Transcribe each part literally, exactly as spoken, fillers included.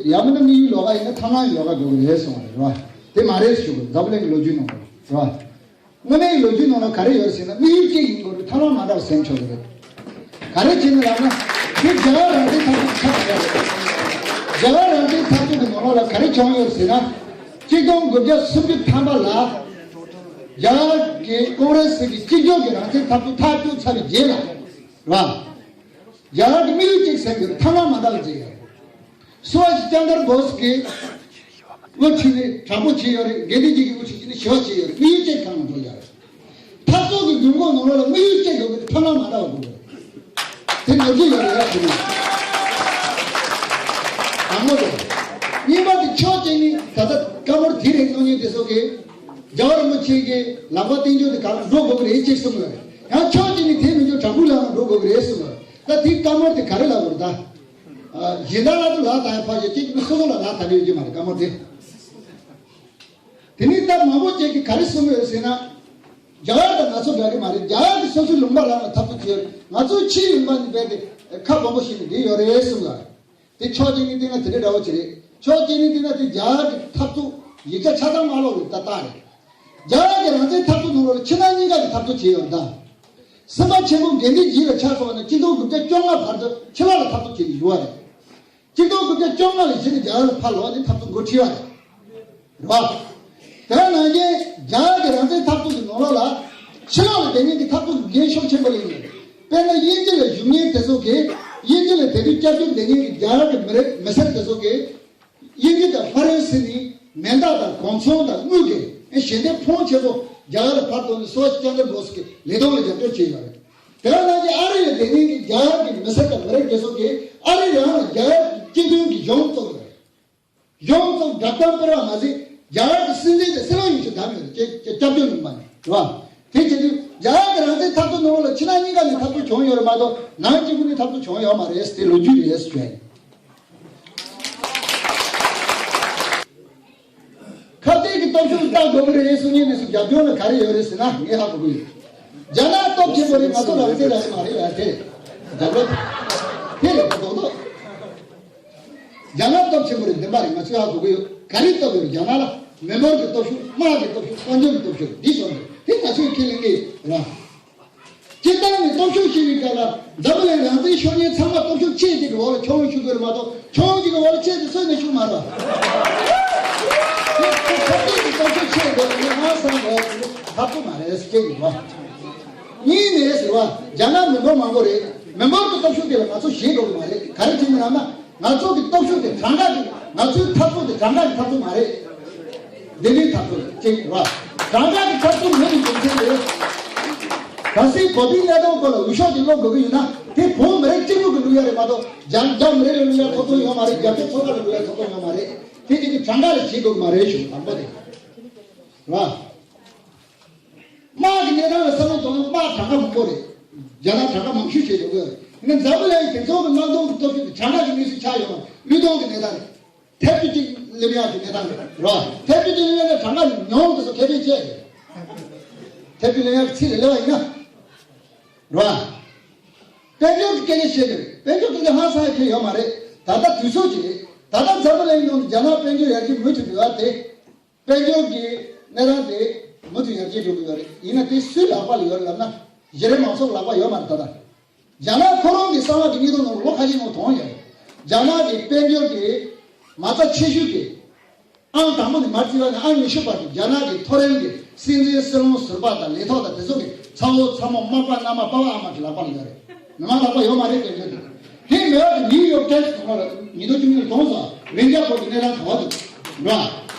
ཡང་མིན་ན་དམིགས་ཡུལ་ལོགས་ཀ་ཡིན་ན་ཐབས་ལམ་ཡོད་ག་དགོས་ཀྱི་རེད་གསུངས་པ་རེད་བ། དེ་མ་རེད་ཞུ་དགོས། འཛམ་བུ་གླིང་གི་ལོ་རྒྱུས་ནང་ལ་རེད་བ། དངོས་གནས་ཀྱི་ལོ་རྒྱུས་ནང་ལ་ག་རེ་ཡོད་ཟེར་ན་དམིགས་ཡུལ་གཅིག་ཡིན་དགོས་རེད། ཐབས་ལམ་མ་འདྲ་བ་ཟིན་ཆོག་གི་རེད། ག་རེ་བྱས་ནས་ལབ་ན། དེ་རྒྱལ་བ་རང་བཙན་འཐབ་རྩོད་ཆགས་ཡོད་རེད། རྒྱལ་བ་རང་བཙན་འཐབ་རྩོད་ཀྱི་ནང་ལོགས་ལ་ག་རེ་བྱུང་ཡོད་ཟེར་ན། གཅིག་སྟོང་དགུ་བརྒྱ་སུམ་ཅུ་ཐམ་པ་ལ། རྒྱ་གར་གྱི་ཀོང་རེ་སི་གི་གཅིག་གྱུར་གྱི་རང་བཙན་འཐབ་རྩོད་ཐག་གཅོད་ཚར་བའི་རྗེས་ལ། རེད་བ། རྒྱ་གར་གྱི་དམིགས་ཡུལ་གཅིག་ཟེར་གྱི་རེད། ཐབས་ལམ་མ་འདྲ་བ་ཅིག་ཡོད་རེད། སུ་བྷ་ཤི་ཅན་དར་བྷོ་སི་གིས་དབུ་ཁྲིད་ནས་དྲག་པོ་བྱས་ཡོད་རེད། དགེ་ལྡན་གྱིས་དབུ་ཁྲིད་བྱས་ནས་ཞི་བ་བྱས་ཡོད་རེད། དམིགས་ཡུལ་གཅིག་གང་ལ་འགྲོ་ཡོད་རེད། འཐབ་རྩོད་ཀྱི་མདུན་སྒོ་ནང་ལོགས་ལ་དམིགས་ཡུལ་གཅིག་ཡོད་པའི་ཐབས་ལམ་མ་འདྲ་བ་དགོས་རེད། དེ་ནོར་གྱི་ཡོད་རེད་ཡ་དེ་ནི། དང་པོ་རེད། གཉིས་པ་དེ་ཕྱོགས་གཅིག་ནས་ད་ལྟ་བཀའ་མོལ་དེ་རིང་གནང་མཁན་དེ་ཚོ་གིས། རྒྱལ་བ་རིན་པོ་ཆེ་གི་ལག་པ་བསྟན་འགྱུར་དེ་ག་ལ་འགྲོ་དགོས་ཀྱི་རེད་ཅེས་གསུངས་ཡོད་རེད། ཡང་ཕྱོགས་གཅིག་ནས་དེ་མི་འགྱུར་དྲག་པོའི་ལག་ལ་འགྲོ་དགོས་ཀྱི་རེད་གསུངས་ཡོད་རེད། ད་དེའི་བཀའ་མོལ་དེ་ག་རེ་ལབ་དགོས་རེད་ད། གཞན་དག་ལ་དུ་ལག་བསྟར་ཕར་བཞག་གཅིག་ནི་སོ་སོ་ལ་ལག་བསྟར་ཡོད་ཀྱི་མ་རེད་བཀའ་མོལ་དེ། དེ་ནི་ད་མང་པོ་ཅིག་གིས་ག་རེ་གསུངས་ཡོད་ཟེར་ན། རྒྱ་གར་དང་ང་ཚོ་འདྲ་གི་མ་རེད། རྒྱ་གར་གྱིས་སོ་སོའི་ལུང་པ་རང་ལ་འཐབ་རྩོད་བྱས་ཡོད་རེད། ང་ཚོའི་ཕྱིའི་ལུང་པ་ནི་རྦད་དེ་ཁ་སྦོམ་པོ་བྱས་ནས་བསྡད་ཡོད་རེད་གསུངས་ཡོད་རེད། དེ་ཕྱོགས་གཅིག་ནས་བལྟས་ན་དེ་འདྲ་འདྲ་བོ་ཅིག་རེད། ཕྱོགས་གཅིག་ནས་བལྟས་ན་དེ་རྒྱ་གར་གྱི་འཐབ་རྩོད་ཡིག་ཆ་ཆ་ཚང་མ་ཀློག་རེད་ད་ལྟ་རེད། རྒྱ་གར་གྱི་རང་བཙན་འཐབ་རྩོད་ནང་ལོགས་ལ་ཕྱི་ནང་གཉིས་ཀ་གི་འཐབ་རྩོད་བྱས་ཡོད་རེད་ད། སེམས་དཔའ་ཆེན་པོ་དགེ་འདུན་གྱིས་ལ་ཆ་བཞག་ན་གཅིག་སྟོང་དགུ་བརྒྱ་བཅོ་ལྔ་བར་དུ་ཕྱི་ལོགས་ལ་འཐབ་རྩོད་བྱས་ནས་བཞུགས་པ་རེད། གཅིག་སྟོང་དགུ་བརྒྱ་བཅོ་ལྔ་ལ་གཞི་ནས་རྒྱ་གར་ལ་ཕར་ལོག་ནས་འཐབ་རྩོད་འགོ་ཁྲིད་པ་རེད། རེད་བ། དེ་ནང་བཞིན་རྒྱ་གར་གྱི་རང་བཙན་འཐབ་རྩོད་ཀྱི་ནང་ལོགས་ལ་ཕྱི་ལོགས་ལ་བསྡད་མཁན་གྱི་འཐབ་རྩོད་ཀྱི་འགན་ཤུགས་ཆེན་པོ་ལེན་ཡོད། དཔེར་ན་དབྱིན་ཇི་ལ་བཞུགས་མཁན་དེ་ཚོ་གིས། དབྱིན་ཇི་ལ་དེ་དུས་སྐྱབས་བཅོལ་བསྡད་མཁན་གྱི་རྒྱ་གར་གྱི་མི་རིགས་མི་སེར་དེ་ཚོ་གིས། དབྱིན་ཇི་དང་ཧྥ་རན་སི་ནི་མེ་མདའ་དང་གོ་མཚོན་དང་དངུལ་གྱི་ཞལ་འདེབས་ཕོན་ཆེ་ཚོ་རྒྱ་གར་ལ་ཕར་གཏོང་ནས་སུ་བྷ་ཤི་ཅན་དར་བྷོ་སི་གི་ལས་དོན་ལ་རྒྱབ་སྐྱོར་བྱས་ཡོད་རེད། དེ་ནང་བཞིན་ཨ་རི་ལ་བསྡད་མཁན་གྱི་རྒྱ་གར་གྱི་མི་སེར་དང་མི་རིགས་དེ་ཚོ་གིས་ཨ་རི་རང་ལ་རྒྱ་གར་གྱི་སྤྱི་མཐུན་གྱི་གཞུང་བཙུགས་ཡོད་རེད། གཞུང་བཙུགས་བསྒྲགས་གཏམ་སྤེལ་བ་མ་ཟད་རྒྱ་གར་གྱི་སྲིད་འཛིན་དེ་སྲིད་བློན་ཡིན་ཞེས་བདམས་ཡོད་རེད། ཅེས་སྐྱབས་བཅོལ་ནང་མ་ནས་རེད་བ། དེ་བྱེད་དུས་རྒྱ་གར་གྱི་རང་བཙན་འཐབ་རྩོད་ནང་ལ་ཕྱི་ནང་གཉིས་ཀ་ནས་འཐབ་རྩོད་བྱུང་ཡོད་རེད་མ་གཏོགས་ནང་གཅིག་པུ་ནས་འཐབ་རྩོད་བྱུང་ཡོད་མ་རེད། དེ་ལོ་རྒྱུས་རེད་ཟེར་བྱས། ཁ་གཏད་ཀྱི་སྟོབས་ཤུགས་བཏང་དགོས་ཀྱི་རེད་གསུང་མཁན་དེ་ཚོ་རྒྱབ་སྐྱོར་ལ་ག་རེ་ཡོད་རེད་ཟེར་ན་ངས་ཧ་གོ་གི་ཡོད། རྒྱ་ནག་སྟོབས་ཆེན་པོ་རེད། ང་ཚོ་རང་བཙན་རག་གི་མ་རེད་ལ་དེ་རེད། རྒྱབ་ལོག་དེ་རེད་རྡོག་རྡོག་རྒྱ་ནག་སྟོབས་ཆེན་པོ་རེད། བདེན་པ་རེད། ང་ཚོས་ཧ་གོ་གི་ཡོད། ག་རེ་སྟོབས་ཡོད་རྒྱ་ནག་ལ། མི་འབོར་གྱི་སྟོབས་ཤུགས། དམག་གི་སྟོབས་ཤུགས། དཔལ་འབྱོར་གྱི་སྟོབས་ཤུགས་འདི་ཚོ་རེད། དེ་ང་ཚོས་ཁས་ལེན་གྱི་རེད། སྤྱིར་བཏང་ནས་སྟོབས་ཤུགས་ཤེས་པའི་སྐབས་ལ་འཛམ་བུ་གླིང་རང་བཙན་ཤོར་མཁན་ཚང་མ་སྟོབས་ཤུགས་ཆེ་གཅིག་གི་འོག་ལ་ཁྱོན་ལ་ཤུགས་དགོས་རེད་མ་གཏོགས་ཁྱོན་གཅིག་གི་འོག་ལ་ཆེ་དེ་སུས་ནས་ཤུགས་མ་རེད། དེ་ཁ་གཏད་ཀྱི་སྟོབས་ཤུགས་ཆེ་དགོས་རེད། ངས་ཧང་སང་དགོས་ཧ་གོ་མ་རེད་ཟེར་གྱི་རེད་བ། གཉིས་ནས་ཟེར་བ། རྒྱ་ནག་མི་འབོར་མང་པོ་རེད། མི་འབོར་གྱི་སྟོབས་ཤུགས་དེ་ལ་ང་ཚོ་ཞེད་དགོས་ཀྱི་མ་རེད། ག་རེ་བྱས་ནས་ལབ་ན། ང་ཚོ་གི་སྟོབས་ཤུགས་དེ་གྲངས་ཀ་གི། ང་ཚོའི་འཐབ་རྩོད་དེ་གྲངས་ཀ་གི་འཐབ་རྩོད་མ་རེད། བདེན་པའི་འཐབ་རྩོད་ཅིག་རེད་བ། གྲངས་ཀ་གི་འཐབ་རྩོད་མེད་པའི་རྒྱུ་མཚན་དེ། གལ་སྲིད་བོད་པའི་གནས་སྟངས་སྐོར་ལ་འུད་ཤོབ་ཅིག་སློག་དགོས་ཀྱི་ཡིན་ན། དེ་བོད་མི་རིགས་གཅིག་པུ་གི་བླུག་ཡ་རེད་མ་གཏོགས། རྒྱ་རྒྱ་མི་རིགས་ལ་བླུག་ཡ་ཐོབ་ཐང་ཡོད་མ་རེད། རྒྱ་ཆེ་ཚོགས་པ་ལ་བླུག་ཡ་ཐོབ་ཐང་ཡོད་མ་རེད། དེ་གཅིག་གི་གྲངས་ཀ་ལ་བྱེད་དགོས་མ་རེད་ཞུ། དང་པོ་དེ་རེད་བ། དམག་གི་གནས་སྟངས་ལ་བསམ་བློ་གཏོང་ན་དམག་གྲངས་ཀ་མང་པོ་རེད། རྒྱ་ནག་གྲངས་ཀ་མང་ཤོས་བྱས་ཡོད་གི། ཡིན་ན་འཛམ་བུ་གླིང་དེ་ཚོ་གི་དམག་དོན་གྱི་སྟོབས་ཤུགས་དེ་གྲངས་ཀ་གི་གནས་ཚུལ་ཆགས་ཡོད་མ་རེད། དངོས་དོན་གྱི་གནས་སྟངས་རེད། ཐེབས་ཀྱི་གཅིག་སླེབས་ཡག་གི་གནས་སྟངས་རེད་རོ། ཐེབས་ཀྱི་གཅིག་སླེབས་ཡག་ནས་གྲངས་ཀ་ཉུང་དུ་སོ་ཁེ་ཕན་བྱས་རེད། ཐེབས་ཀྱི་སླེབས་ཡག་གི་ཚིག་ལ་སླེབས་པ་ཡིན་ན་རོ། དཔལ་འབྱོར་གྱི་སྐད་ཆ་བཤད་ཀྱི་རེད། དཔལ་འབྱོར་སྐད་ཆ་ཧང་སང་ཡ་ཁྱོན་ཡོད་མ་རེད། ད་ལྟ་དུས་ཚོད་ཅིག་རེད། ད་ལྟ་འཛམ་བུ་གླིང་ནང་དུ་རྒྱ་ནག་དཔལ་འབྱོར་ཡར་རྒྱས་མུ་མཐུད་འགྲོ་ཡ་དེ། དཔལ་འབྱོར་གྱི་གནས་སྟངས་དེ་མུ་མཐུད་ཡར་རྒྱས་འགྲོ་གི་ཡོད་རེད། ཡིན་ན་དེ་སུའི་ལག་པ་ལ་ཡོད་རེད་ལབ་ན། གཞི་རིམ་མང་ཚོགས་ལག་པ་ཡོད་མ་རེད་ད་ལྟ། རྒྱ་ནག་ཁོ་རང་གི་གསང་བ་གི་གནས་སྟངས་ནང་ལོ་ཁ་ཤས་ནང་དོན་ཡོད་རེད། རྒྱ་ནག་གི་དཔལ་འབྱོར་གྱི་མ་རྩ་ཆེ་ཤོས་ཀྱི་ཨང་དང་པོ་ནས་མར་བརྩིས་པ་ནས་ཨང་ཉི་ཤུ་བར་དུ་རྒྱ་ནག་གི་མཐོ་རིམ་གྱི་སྲིད་འཛིན། སྲིད་བློན་ཟུར་པ་དང་ལས་ཐོག་དང་དེ་ཚོ་གི་ཚ་བོ་ཚ་མོ་དམག་པ་མནའ་མ་པ་ཕ་ཨ་མ་གི་ལག་པ་ལ་ཡོད་རེད། མི་མང་ལག་པ་ཡོད་མ་རེད་དེ་འདྲ་དེ། དེ་མེད་པ་དེ་ནིའུ་ཡོག་ཊའིམ་སི་ནང་ལ་ཉིས་སྟོང་བཅུ་གཉིས་ལ་གཏོང་སོང་། བྷེང་ཀོག་གི་གནས་སྟངས་ག་བ་འདུག་ར།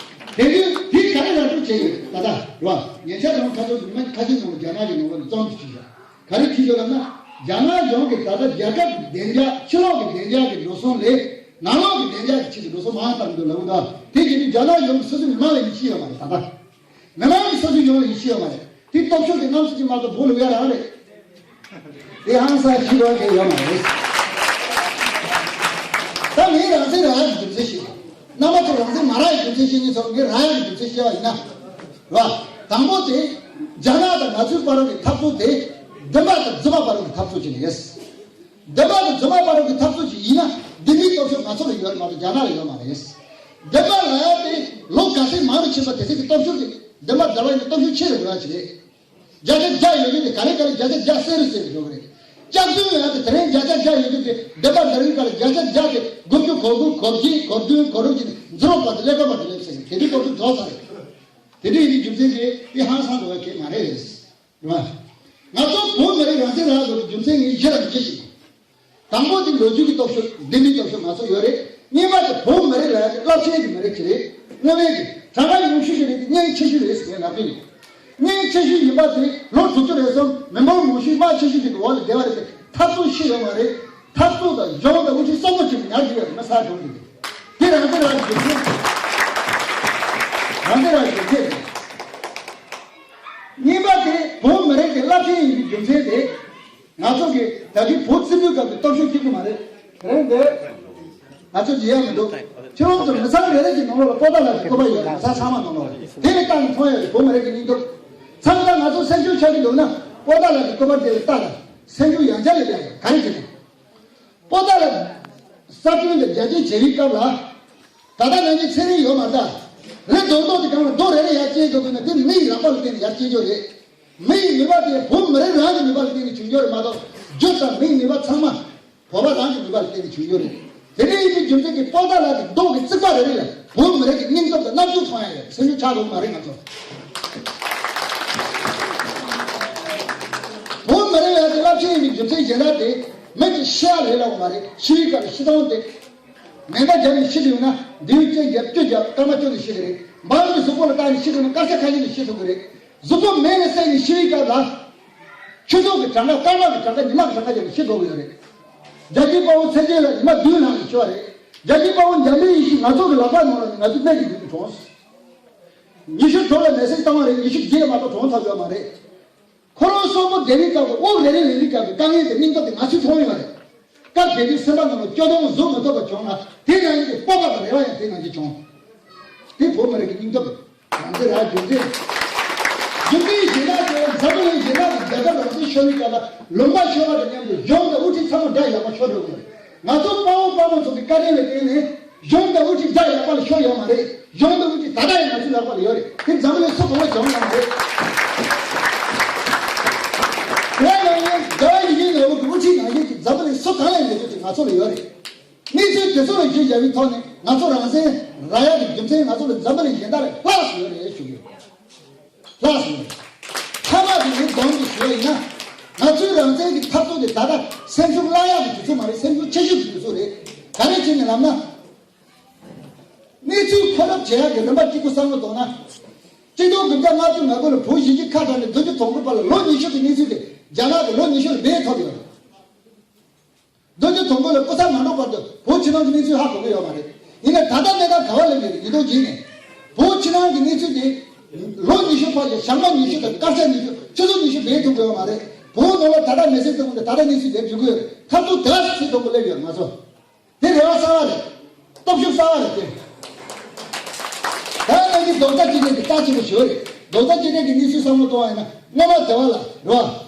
དེ་དུས་དེ་ག་རེ་ར་སྤྲོད་བྱས་ཡོད་ད་ལྟ་ར། ཉེ་ཆར་ཡང་ཁ་ཐོར་མི་ཁ་ཤས་ནང་ལ་རྒྱ་ནག་གི་ནང་ལ་གཙང་དུ་ཕྱིན་ཤག་ག་རེ་ཁྱི་ཤོར་ལབ་ན། རྒྱ་ནག་གཞུང་གིས་ད་ལྟ་རྒྱལ་ཁབ་ཀྱི་བདེ་འཇགས། ཕྱི་ལོགས་ཀྱི་བདེ་འཇགས་ཀྱི་འགྲོ་སོང་ལས་ནང་ལོགས་ཀྱི་བདེ་འཇགས་ཀྱི་ཆེད་དུ་འགྲོ་སོང་མང་ཙམ་འདུག་ལབ་འདུག་དེ་བྱས་ནས་རྒྱ་ནག་གཞུང་གིས་སོ་སོའི་མི་མང་ལ་ཡིད་ཆེས་ཡོད་མ་རེད་ད་ལྟ། མི་མང་གིས་སོ་སོའི་གཞུང་ལ་ཡིད་ཆེས་ཡོད་མ་རེད། དེ་སྟོབས་ཤུགས་ཀྱི་གནམ་ས་ཅིག་མ་གཏོགས་བོད་ལ་ཡ་རང་རེད། དེ་ཧང་སང་ཤི་བ་གལ་ཡོད་མ་རེད། ད་ངས་རང་བཙན་རག་ཡག་གི་རྒྱུ་མཚན་ཤེས། རྣམ་པ་ཚོ་རང་བཙན་མ་རག་ཡག་གི་རྒྱུ་མཚན་ཤེས་མཁན་ཚོ་ངས་རག་ཡག་གི་རྒྱུ་མཚན་ཤེས་པ་ཡིན་ན། ར། དང་པོ་དེ། རྒྱ་ནག་དང་ང་ཚོའི་བར་གྱི་འཐབ་རྩོད་དེ། བདེན་པ་དང་རྫུན་མ་བར་གྱི་འཐབ་རྩོད་ཅིག་རེད། བདེན་པ་དང་རྫུན་མ་བར་གྱི་འཐབ་རྩོད་ཅིག་ཡིན་ན། ལྡན་པའི་སྟོབས་ཤུགས་ང་ཚོ་ལ་ཡོད་མ་གཏོགས་རྒྱ་ནག་ལ་ཡོད་མ་རེད། ལྡན་པ་ལབ་ཡ་དེ་ལོ་ག་ཚོད་མང་རུ་ཕྱིན་པ་དེ་ཚོ་གི་སྟོབས་ཤུགས་དེ་ལྡན་པ་ལྡན་པ་ཡིན་ན་སྟོབས་ཤུགས་ཆེ་རུ་འགྲོ་ཡ་ཅིག་རེད། བརྒྱ་ཆ་བརྒྱ་ཡོད་རྒྱུ་དེ་ག་རེ་ག་རེ་བརྒྱ་ཆ་བརྒྱ་གསལ་རུ་གསལ་རུ་འགྲོ་གི་རེད། སྐྱག་རྫུན་ཡོད་ཡ་དེ་དེ་རིང་བརྒྱ་ཆ་བརྒྱ་ཡོད་རྒྱུ་དེ་ལྡན་པ་ལྡན་རིང་ག་ལ་བརྒྱ་ཆ་བརྒྱ་དེ་དགུ་བཅུ་གོ་དགུ་གོ་བརྒྱད་གོ་བདུན་གོ་དྲུག་ཅིག་འཛིན་རོགས་པ་དེ་ཀླད་ཀོར་པ་དེ་ལེབ་ཟེར་གི་དེ་དུས་སྟོབས་ཤུགས་རྫོགས་ཚར་རེད། དེ་འདྲ་ཡིན་དུས་རྒྱུ་མཚན་གྱིས་དེ་ཧང་སང་འགྲོ་བ་གལ་མ་རེད། རེད་བ། ང་ཚོ་བོད་མི་རིགས་རང་བཙན་རག་དགོས་པའི་རྒྱུ་མཚན་ངས་བཞི་རང་བརྗོད་ཞིག་དང་པོ་དེ་ལོ་རྒྱུས་ཀྱི་སྟོབས་ཤུགས་ལྡན་པའི་སྟོབས་ཤུགས་ང་ཚོ་ཡོད་རེད། གཉིས་པ་དེ་བོད་མི་རིགས་ལ་ཡང་རླབས་ཆེན་གྱི་མི་རིགས་ཅིག་རེད། དངོས་གནས་ཀྱི་གྲངས་ཀ་ཉུང་ཤོས་ཤིག་རེད་དེ་སྙིང་ཆེ་ཤོས་རེད་ཟེར་ལབ་ཀྱི་ཡོད། སྙིང་ཆེ་ཤོས་ཡིན་པ་དེ་ལོ་དྲུག་ཅུ་རེ་གསུམ་མི་འབོར་མང་ཤོས་དམངས་ཆེ་ཤོས་ཅིག་གི་འོག་ལ་བསྡད་པ་རེད་དེ་འཐབ་རྩོད་ཤི་ཡོད་མ་རེད། འཐབ་རྩོད་དང་གཞུང་དང་དབུ་ཁྲིད་གསོག་པོ་བྱེད་པའི་ཉར་གྱི་ཡོད་རེད་མི་ས་གྲོང་གི་དེ་རང་བཙན་རང་གི་རྒྱུ་མཚན་རང་བཙན་རང་གི་རྒྱུ་མཚན་རེད། གཉིས་པ་དེ་བོད་མི་རིགས་ཀྱི་རླབས་ཆེན་ཡིན་པའི་རྒྱུ་མཚན་དེ། ང་ཚོ་གིས་ད་གིན་བོད་རྩིས་པའི་སྐབས་ཀྱི་སྟོབས་ཤུགས་གཅིག་པུ་མ་རེད། དེ་རིང་འདིར་ང་ཚོ་བརྗེད་ཡ་མི་འདུག་ཁྱེད་རང་ཚོ་མི་ཚང་རེ་རེ་གི་ནང་ལོགས་ལ་པོ་ཏཱ་ལ་གི་བཀོད་པ་ཡོད་རེད། མི་ཚང་ཚང་མ་ནང་ལོགས་ལ་དེ་ནི་ཏང་གི་མཐོང་ཡ་རེད། བོད་མི་རིགས་ཀྱི་སྙིང་སྟོབས། མཚམས་མཚམས་ང་ཚོ་སེམས་ཤུགས་ཆག་གི་འདུག་ན་པོ་ཏཱ་ལ་གི་བཀོད་པ་དེ་ལ་ལྟ་ལ་སེམས་ཤུགས་ཡང་བསྐྱར་ལས་ཀྱང་ག་རེ་བྱེད་ན། པོ་ཏཱ་ལ་གསར་སྐྲུན་དང་རྒྱ་སྐྱེད་བྱེད་པའི་སྐབས་ལ། ད་ལྟ་ང་ཚོའི་ཚན་རིག་ཡོད་མ་རེད། རི་རྡོག་རྡོག་དེ་སྒང་ལ་རྡོ་རེ་རེ་ཡར་སྐྱེས་འདུག་ན་དེ་མི་ཡི་རགས་པ་ལ་བརྟེན་ནས་ཡར་སྐྱེས་རྒྱུ་རེད། མི་ཡི་ནུས་པ་དེ་བོད་མི་རིགས་རང་གི་ནུས་པ་ལ་བརྟེན་ནས་བྱུང་རྒྱུ་རེད་མ་གཏོགས་རྒྱུ་དང་མི་ཡི་ནུས་པ་ཚང་མ་བོད་པ་རང་གི་ནུས་པ་ལ་བརྟེན་ནས་བྱུང་རྒྱུ་རེད། དེ་འདྲ་ཡིན་པའི་རྒྱུ་མཚན་གྱིས་པོ་ཏཱ་ལ་གི་རྡོ་གི་རྩིག་པ་རེ་རེ་ལ་བོད་མི་རིགས་ཀྱི་སྙིང་སྟོབས་དང་རྣམ་དཔྱོད་མཐོང་ཡ་ཡོད། སེམས་ཤུགས་ཆག་འགྲོ་གི་མ་རེད་ང་ཚོ། བོད་མི་རིགས་ལ་དེ་རླབས་ཆེན་ཡིན་པའི་རྒྱུ་མཚན་གཞན་དག་དེ་མི་གཅིག་ཤི་ཡ་རེད་ལབ་དགོས་མ་རེད། ཤི་བའི་སྐབས་ལ་ཤི་སྟངས་དེ། མེ་མདའ་བརྒྱབ་ནས་ཤི་དུས་ན་མདེའུ་ཅན་བརྒྱབ་བཅུ་བརྒྱབ་སྐར་མ་བཅུ་ནས་ཤི་གི་རེད། འབར་གྱི་གཟུགས་པོ་ལ་བཏགས་ནས་ཤི་དུས་ན་སྐར་ཆ་ཁ་ཤས་ནས་ཤི་ཐུབ་གི་རེད། གཟུགས་པོ་མེ་ནས་བསྲེགས་ནས་ཤི་བའི་སྐབས་ལ། ཆུ་ཚོད་ཀྱི་གྲངས་ཀ་སྐར་མ་གི་གྲངས་ཀ་ཉི་མ་གི་གྲངས་ཀ་བརྒྱབ་ནས་ཤི་དགོས་ཀྱི་ཡོད་རེད། རྒྱལ་གཅེས་དཔའ་བོ་ཚེ་རྒྱལ་ལགས་ཉི་མ་བདུན་ལྷག་ནས་ཤི་བ་རེད། རྒྱལ་གཅེས་དཔའ་བོ་འཇམ་དཔལ་ཡེ་ཤེས་ང་ཚོ་གི་ལག་པ་ནང་ལ་ནི་ང་ཚོ་གནས་ཀྱི་མདུན་དུ་གྲོངས། ཉི་ཤུ་དྲུག་ལ་མེ་བསྲེགས་བཏང་བ་རེད། ཉི་ཤུ་བརྒྱད་ལ་མ་གཏོགས་གྲོངས་ཐུབ་ཡོད་མ་རེད། ཁོ་རང་གསོན་པོ་བསྡད་པའི་སྐབས་ཀྱི་དབུགས་རེ་རེ་ལེན་པའི་སྐབས་ཀྱི་དཀའ་ངལ་དེ་སྙིང་སྟོབས་དེ་ང་ཚོས་མཐོང་ཡོད་རེད། སྐབས་དེ་དུས་སེམས་པ་ནང་ལ་སྐྱོ་གདུང་བཟོད་མི་ཐུབ་པ་བྱུང་ན་དེ་ནང་བཞིན་གྱི་སྤོབས་པ་དང་རེ་བ་ཡང་དེ་ནང་བཞིན་བྱུང་། དེ་བོད་མི་རིགས་ཀྱི་སྙིང་སྟོབས་རེད། རང་བཙན་རང་རྒྱུ་མཚན་རེད། རྒྱུ་མཚན་གཞན་དག་དེ་འཛམ་བུ་གླིང་གཞན་དག་གི་རྒྱལ་ཁབ་རང་བཙན་ཤོར་བའི་སྐབས་ལ་ལུང་པ་ཤོར་བ་དང་མཉམ་དུ་གཞུང་དང་དབུ་ཁྲིད་ཚང་མ་དགྲ་ཡག་པོ་ཤོར་འགྲོ་གི་རེད། ང་ཚོ་དཔའ་བོ་དཔའ་མོ་ཚོ་གི་བཀའ་དྲིན་ལ་བརྟེན་ནས། གཞུང་དང་དབུ་ཁྲིད་དགྲ་ཡག་པ་ལ་ཤོར་ཡོད་མ་རེད། གཞུང་དང་དབུ་ཁྲིད་ད་ལྟ་ཡང་ང་ཚོའི་ལག་པ་ལ་ཡོད་རེད། དེ་འཛམ་བུ་གླིང་སུ་གང་ལ་སྦྱོང་ཡོད་མ་རེད། དེ་ནང་བཞིན་རྒྱལ་བ་ཡིད་བཞིན་ནོར་བུ་གི་དབུ་ཁྲིད་ནང་བཞིན་གྱི་འཛམ་བུ་གླིང་སུ་གང་ལ་མེད་རྒྱུ་དེ་ང་ཚོ་ལ་ཡོད་རེད། གནས་ཚུལ་དེ་ཚོ་ལ་གཞི་བཞག་པའི་ཐོག་ནས་ང་ཚོ་རང་བཙན་རག་ཡག་གི་རྒྱུ་མཚན་ང་ཚོ་ལ་འཛམ་བུ་གླིང་གཞན་དག་ལས་ལྷག་ཙམ་ཡོད་རེད་ཞུ་གི་ཡོད། ལགས་སོ། མཐའ་མ་དེ་ངས་སྡོམ་གྱིས་ཞུ་བ་ཡིན་ན། ང་ཚོའི་རང་བཙན་གྱི་འཐབ་རྩོད་དེ་ད་ལྟ་སེམས་ཤུགས་བརླག་ཡག་གི་དུས་ཚོད་མ་རེད། སེམས་ཤུགས་ཆེ་ཤོས་ཀྱི་དུས་ཚོད་རེད། ག་རེ་བྱས་ནས་ལབ་ན། གནས་ཚུལ་མཁོ་སྒྲུབ་བྱེད་ཡག་གི་རིམ་པ་གཅིག་པུ་བསམ་བློ་གཏོང་ན། གཅིག་སྟོང་དགུ་བརྒྱ་ལྔ་བཅུ་ང་དགུ་ལ་བོད་གཞིས་བྱེས་ཁ་བྲལ་ནས་བདུན་ཅུ་དོན་དགུ་བར་ལ་ལོ་ཉི་ཤུ་གི་གནས་ཚུལ་དེ་རྒྱ་ནག་གིས་ལོ་ཉི་ཤུ་ལ་སྦས་ཐུབ་ཡོད་རེད། བདུན་ཅུ་དོན་དགུ་ལ་སྐུ་ཚབ་མ་འགྲོ་བར་དུ་བོད་ཕྱི་ནང་གི་གནས་ཚུལ་ཧ་གོ་གི་ཡོད་མ་རེད། ཡིན་ནའི་ད་ལྟ་གནས་སྟངས་ག་བ་སླེབས་ཡོད་རེད། ཉིས་སྟོང་བརྒྱད་ནས་བོད་ཕྱི་ནང་གི་གནས་ཚུལ་དེ་ལོ་ཉི་ཤུ་འཁོར་ཞིང་ཞག་མ་ཉི་ཤུ་དང་སྐར་ཆ་ཉི་ཤུ་ཆུ་ཚོད་ཉི་ཤུ་སྦས་ཐུབ་ཀྱི་ཡོད་མ་རེད། བོད་ནང་ལ་ད་ལྟ་མེ་སྲེག་བཏང་ནས་ད་ལྟ་གནས་ཚུལ་དེ་བརྗོད་ཀྱི་ཡོད་རེད། འཐབ་རྩོད་དེ་ག་ཚོད་དོན་པོ་སླེབས་ཡོད་ང་ཚོ་དེ་རེ་བ་གསར་བ་རེད། སྟོབས་ཤུགས་གསར་བ་རེད་དེ། ད་ནང་གི་རྡོག་རྩ་གཅིག་སྒྲིལ་གྱི་རྩ་ཆེན་པོ་ཞིག་རེད། རྡོག་རྩ་གཅིག་སྒྲིལ་གྱི་གནས་ཚུལ་བསམ་བློ་གཏོང་བ་ཡིན་ན་སྔོན་མ་དེ་བ་ལ་རེད་བ།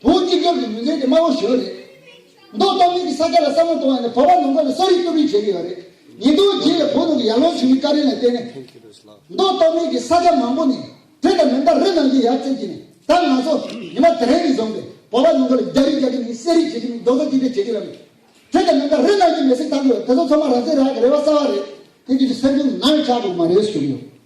བོད་གཅིག་གྱུར་གྱི་ངོས་འཛིན་དེ་དམའ་བོ་ཞིག་རེད། མདོ་སྟོད་སྨད་ཀྱི་ས་ཆ་ལ་བསམ་བློ་གཏོང་བ་ཡིན་ན་བོད་པ་ནང་ཁུལ་ལ་གསོ་རིག་གཏོར་རིག་བྱེད་ཀྱི་ཡོད་རེད། ཉིས་སྟོང་བརྒྱད་ལ་བོད་ནང་གི་ཡར་ལངས་བྱུང་བའི་བཀའ་དྲིན་ལ་བརྟེན་ནས། མདོ་སྟོད་སྨད་ཀྱི་ས་ཆ་མང་པོ་ནས་དྲི་དང་མེ་མདའ་རི་ནང་བཞིན་ཡར་བཙེམས་ཀྱི་ནས་ད་ང་ཚོ་ཉི་མ་དེ་རིང་ནས་བཟུང་སྟེ་བོད་པ་ནང་ཁུལ་ལ་རྒྱ་རིགས་རྒྱ་རིགས་ནས་གསོ་རིག་བྱེད་ཀྱི་ནས་རྡོག་རྩ་གཅིག་སྒྲིལ་བྱེད་ཀྱི་ལ་མེད། དྲི་དང་མེ་མདའ་རི་ནང་བཞིན་མེ་སྲེག་བཏང་གི་ཡོད། དེ་ཚོ་ཚང་མ་རང་བཙན་རག་གི་རེ་བ་གསར་བ་རེད། དེ་གི་སེམས་ཁུར་ནང་ཆགས་འགྲོ་མ་རེད་ཞུ་གི་ཡོད།